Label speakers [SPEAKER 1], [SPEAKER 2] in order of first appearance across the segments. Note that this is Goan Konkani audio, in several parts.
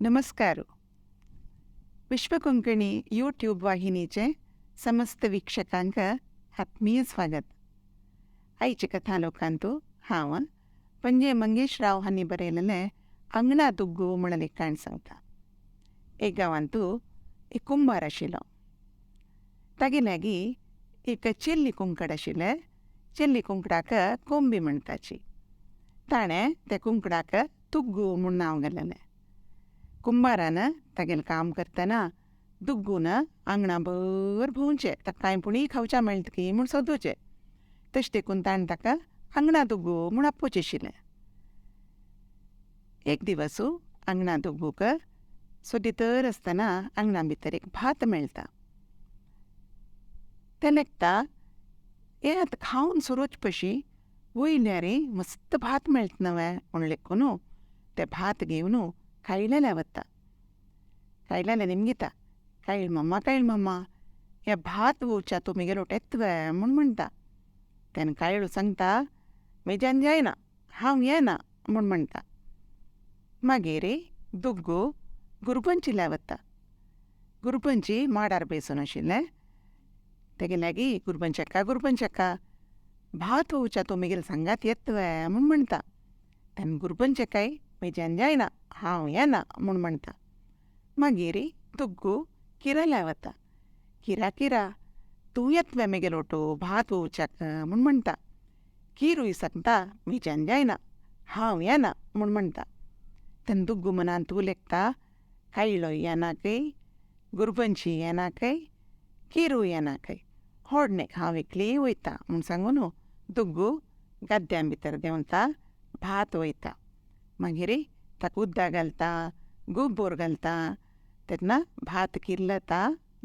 [SPEAKER 1] नमस्कार. विश्व कोंकणी यूट्यूब वाहिनीचे समस्त वीक्षकांक आत्मीय स्वागत. आयचे कथा लोकांतू हांव पणजे मंगेश राव हांणी बरयलेलें आंगणा दुग्गू म्हण लिखाण सांगता. एक गांवांतू एक कुंभार आशिल्लो. तागे लागीं एक चेल्ली कुंकड आशिल्लें. चेल्ली कुंकडाक कोंबी म्हणटाची. ताणें त्या कुंकडाक तुग्गू म्हूण नांव घालेलें. कुंभारान तागेलें काम करतना दुग्गून आंगणाभर भोंवचें, ताका कांय पुणीय खावच्या मेळटा की म्हूण सोदूचें. तशें देखून ताणें ताका आंगणा दुग्गू म्हूण आपोवचें आशिल्लें. एक दिवस आंगणा दुग्गूक सोदीतर आसतना आंगणा भितर एक भात मेळटा. तें लेखता, हें आतां खावन सुरोच पशी वयल्यार मस्त भात मेळटा नवें म्हूण लेखून तें भात घेवन कायलेल्या वता. कायलेल्या निमगिता, कायल मामा कायल मामा हें भात वोवच्या तूं म्हगेलो येतवे म्हूण म्हणटा. तेन्ना कायलो सांगता, म्हज्यान जायना, हांव येना म्हूण म्हणटा. मागीर दुग्गू गुरबंचील्या वता. गुरबंची माडार बेसून आशिल्लें. तेगे लागीं गुरबंचक्का गुरबंचक्का भात वोवच्या तूं म्हगेले सांगात येतवे म्हूण म्हणटा. तेन्ना गुरबंचक्काय म्हज्यान जायना, हांव येना म्हूण म्हणटा. मागीर दुग्गू किराल्या वता. किरा किरा तूं येतवे म्हगेलो ओटो भात वोवच्याक म्हूण म्हणटा. किरूय सांगता, म्हज्यान जायना, हांव येना म्हूण म्हणटा. तेन्ना दुग्गू मनान तूं लेखता, कायलो येनाकय, गुरबंची येनाकय, किरू येनाकय, होडणेक हांव एकली वयता म्हूण सांगून दुग्गू गाद्द्यां भितर देंवता, भात वयता. मागीर ताका उदक घालता, गोबोर घालता. तेन्ना भात किल्लता,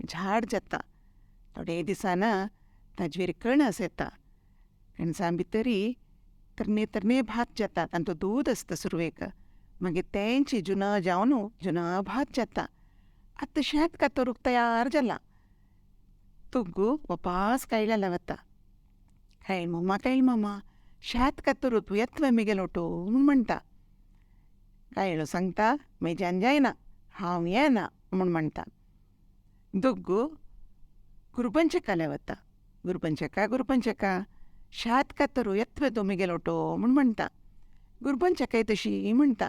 [SPEAKER 1] झाड जाता. थोडे दिसान ताजेर कणस येता. कणसां भितरी तरणे तरणे भात जाता. तांचो दूद आसता सुरवेक. मागीर तेंची जुना जावन जुना भात जाता. आतां शेत कातरूंक तयार जालां. तुग्गू वपास कायल्याला वता. कायल मामा कायल मामा शेत कातरूं तूं येतवे म्हगेलो ओटो म्हूण म्हणटा. कायलो सांगता, म्हज्यान जायना, हांव येना म्हूण म्हणटा. दुग्गू गुरबंचकाल्या वता. गुरबंचका गुरबंचका शेत कातरूं येतवे तूं म्हगेलो ओटो म्हूण म्हणटा. गुरबंचकाय तशी म्हणटा,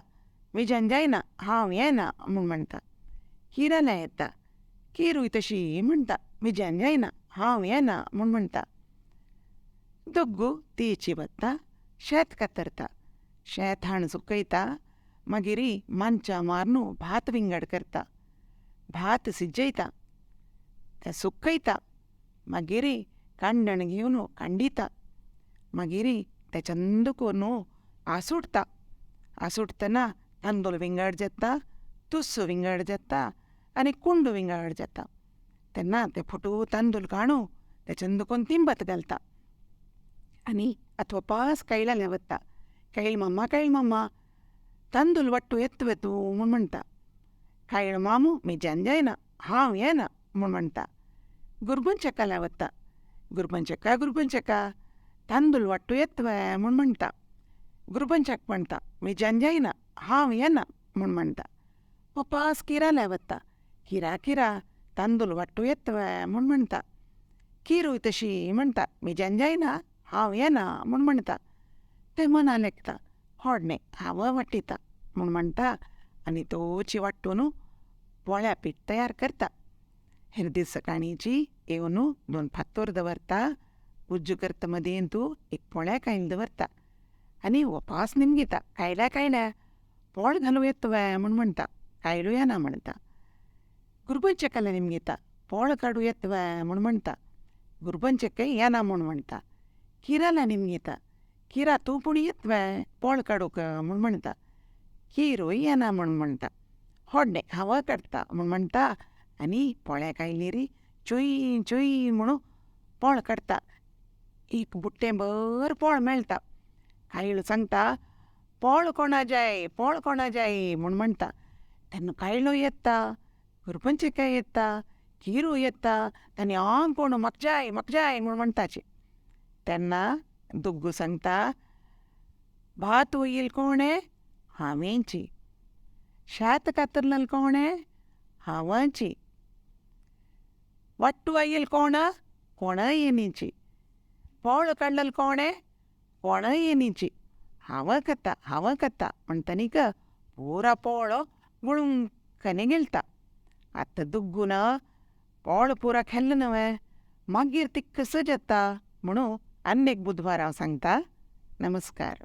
[SPEAKER 1] म्हज्यान जायना, हांव येना म्हूण म्हणटा. किराल्या येता. किरूय तशी म्हणटा, म्हज्यान जायना, हांव येना म्हूण म्हणटा. दुग्गू तिची वता, शेत कातरता. शेत हाण सुकयता. मागीर मांच्या मारून भात विंगड करता. भात शिजयता, तें सुकयता. मागीर कांडण घेवन कांडिता. मागीर तें चंद करून आसुडटा. आसुडटना तांदूळ विंगड जाता, तुसो विंगड जाता आनी कुंडो विंगड जाता. तेन्ना ते फोटो तांदूळ काडून ते चंद करून तिंबत घालता. आनी आतां पास कायल्याल्या वता. कायल मामा कायल मामा तांदूळ वाट्टू येतवे तूं म्हूण म्हणटा. कायल मामू म्हज्यान जायना, हांव येना म्हूण म्हणटा. गुरबंचकाल्या वता. गुरबंचका गुरबंचका तांदूळ वाट्टू येतवे म्हूण म्हणटा. गुरबंचक म्हणटा, म्हज्यान जायना, हांव येना म्हूण म्हणटा. वपास किराल्या वता. किरा किरा तांदूळ वाट्टू येतवे म्हूण म्हणटा. किरूय तशी म्हणटा, म्हज्यान जायना, हांव येना म्हूण म्हणटा. तें मना लेखता, होडणें हांव वाटिता म्हूण म्हणटा आनी तोची वांटून पोळ्या पीठ तयार करता. हेर दीस सकाळींची येवन दोन फातोर दवरता, उज्जू करता मदीं तूं एक पोळ्या कायल दवरता आनी वपास निमगिता, कायल्या कायल्या पोळ घालूं येतवे म्हूण म्हणटा. कायलो येना म्हणटा. गुरबंचकाल्या निमगिता, पोळ काडूं येतवे म्हूण म्हणटा. गुरबंचकय येना म्हूण म्हणटा. किराल्या निमगिता, किरा तूं पूण येतवे पोळ काडूंक म्हूण म्हणटा. किरूय येना म्हूण म्हणटा. होडणें हांव काडटा म्हूण म्हणटा आनी पोळ्या कायलीर चुय चुय म्हणून पोळ काडटा. एक बुट्टें भर पोळ मेळटा. कायलो सांगता, पोळ कोणा जाय, पोळ कोणा जाय म्हूण म्हणटा. तेन्ना कायलो येता, गुरबंचकाय येता, किरू येता. आनी हांव कोण म्हाका जाय म्हाका जाय म्हूण म्हणटाची. तेन्ना दुग्गू सांगता, भात वयल कोणें हांवेंची. शेत कातरलेल कोणें? हांवाची. वाट्टू आयल कोणा? कोणा येनीची. पोळ काडलेल कोणें? कोणा येनीची. हांव खाता, हांव खाता म्हणटनीक पुरा पोळो गुळुंकनी गिळटा. आतां दुग्गून पोळ पुरा खेल्ल न्हय, मागीर तिक्क सजता म्हणून आनी एक बुधवार हांव सांगता. नमस्कार.